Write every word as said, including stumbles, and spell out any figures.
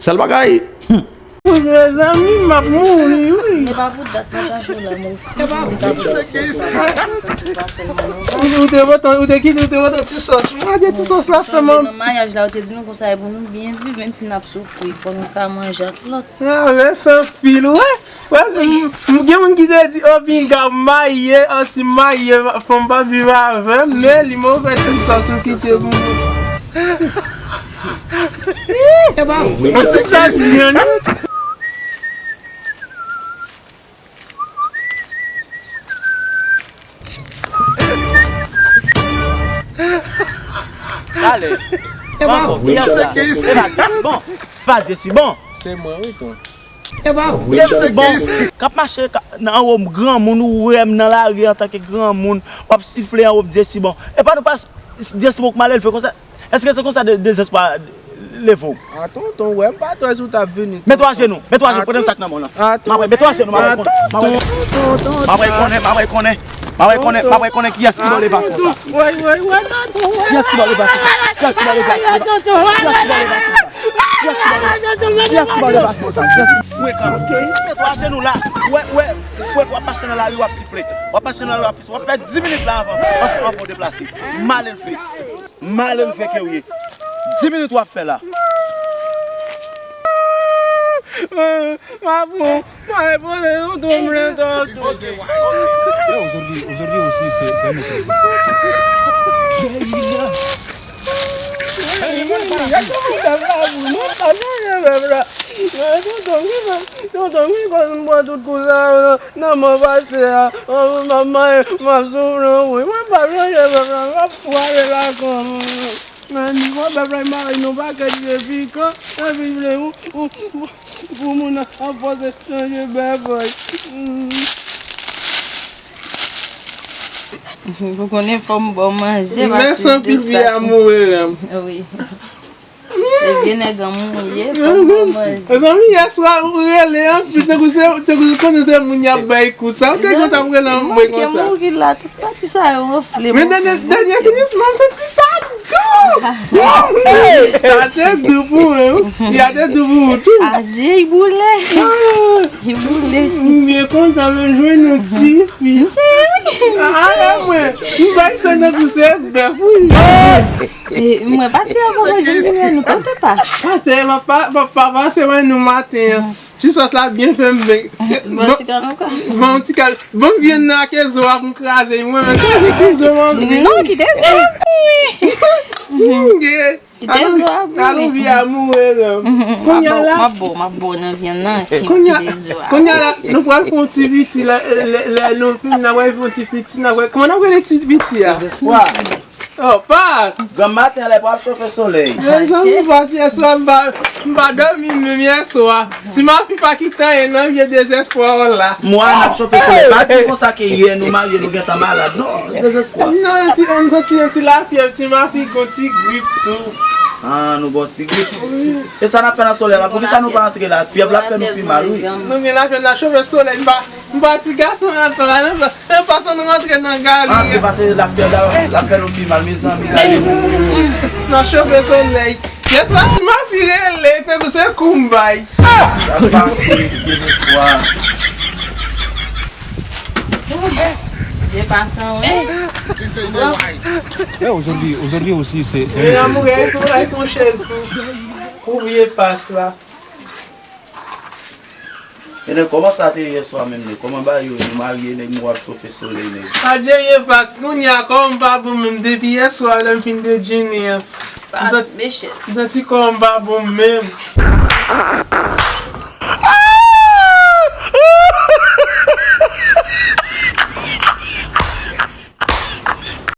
Sèl bagay. Mezanmi, m ap mouri wi. Se pa pou dat mwen chache w la, mwen fou. Mwen te ka fè sa. Ou te votan, ou te kite, ou te votan ti sòs. Mwen gen ti sòs la fè man. Nan maryaj la, ou te di nou konsa e pou nou byen viv, menm si n ap soufri, fò nou ka manje ak lòt. Ah, men san fil, wè. Wè, m- m- gen moun ki te di, o pinga, m marye, an si m marye, fanm pa viv avè m, men li move ti sòs ou kite pou mwen. Yon ti sòs byen, non? Talè. Ankò, kiyès la? E pa Dye si bon. Pa Dye si bon. Se mwen wi tonton. Dye si bon. K ap mache ka- nan anwo m granmoun, ou wè m nan lari antanke granmoun, w ap sifle anwo m Dye si bon. E pa nou pa Dye si bon k malelve konsa. Èske se konsa de- dezespwa leve w? A tonton, wè m pa twè si w t ap vini. Met w ajenou, met w ajenou, pote m sak nan men w lan. M ap met w ajenou, m ap konnen. M ap konnen, m ap konnen. M ap konnen, m ap konnen kiyès ki ba w levasyon sa. Woy, woy, woy, tonton, woy. Kiyès ki ba w levasyon sa? Kiyès ki ba w levasyon sa? Kiyès ki ba w levasyon sa? Kiyès ki ba w levasyon sa? Kiyès ki frekan? Met w ajenou la. Wè, wè, wè, w ap mache nan lari, w ap sifle. W ap mache nan lari, w ap sifle. W ap fè dis minit la anvan, anvan, anvan w deplase. Malelve. Malelve ke w ye. Dis minit w ap fè la. Ma bon, ma repoze nou tou mwen tou. Aujourd'hui, aujourd'hui aussi, c'est c'est un autre jour. Tonton, wi, kòz m pran tout kou sa yo nan men pastè a. Manman, m ap soufri, wi. Mwen p ap chanje pèp la, m ap sware lajan m. Men, mwen pèp la mare nou pakèt je pikan, epi vle pou, pou, pou moun ap fòse chanje bèbòy. Ou konnen fò m ba w manje. Mèsi anpil, vye amoure m. Wi. Se vye nèg an moun ye, fò m ba w manje. Mezanmi, yèswa ou rele anpil, tankou se, tankou konnen se moun y ap bay kou sa. Ou te konn t ap rele mwen konsa. Mouri la, tout pati sa yo anfle. Men dènye, dènye finisman, m santi sa dou. Sa te dou pou mwen, wi. Ya te dou pou ou tou. Adye, i boule. I boule. M byen kontan, men jwenn yon ti fi. A, mwen, m bay sa nan kou se bèf, wi. Mwen pati avan manje m, nou pote pa. Pastè, pa, pa, pa, pa pase wè nou maten an. Ti sòs la byen fè m byen. Bon, ti kal ankò. Bon, ti kal. Bon, vyann nan ak zo a pou m kraze. Mwen menm, kraze ti zo, mwen. Non, kite zo a pou mwen. Kite zo a pou mwen. Alon vye amoure, kounya la. M ap bo, m ap bo nan vyann nan. Kounya, kounya la, nou pral fè yon ti piti la, lè, lè nou fin, n ap fè yon ti piti, n ap, kòman n ap rele ti piti a? Dezespwa. Oh, pas! Granm maten an, lè pou ap chofe solèy. Mezanmi, pas yèswa, m pa, m pa dòmi menm yèswa. Ti mafi pa kite anyen nan vye dezespwa w la. Mwa n ap chofe solèy. Pa di konsa ke yè nou marye, nou gentan malad. Non, dezespwa. Non, yon ti, m santi yon ti lafyèv, ti mafi gon ti grip tou. Ah, nou gon ti grip. E sa n ap fè nan solèy la? Poukisa nou pa antre la? Fyèv la ap fè nou pi mal, wi. Nou gen lafyèv, n ap chofe solèy, m pa M pa ti gason antan la, non, non, pa tann rantre nan gali. Antre pase l ap fè, l ap fè nou pi mal, mezanmi, gade. Nan chofe solèy. Yèswa ti mafi rele, tankou se kou m bay. Sa pase, dezespwa. Depasan, wi. Mais aujourd'hui, aujourd'hui aussi, c'est c'est E un amour, autre jour. Ay tou, ay tou chèz tou. Pou vye pas la. E nèg, kòman sa te ye yèswa menm, nèg? Kòman bagay yo, nou marye, nèg, nou ap chofe solèy, nèg? Adye, vye pas, kounya, kòman m pa bon menm depi yèswa lè m fin dejene an. M santi, m santi kòman m pa bon menm.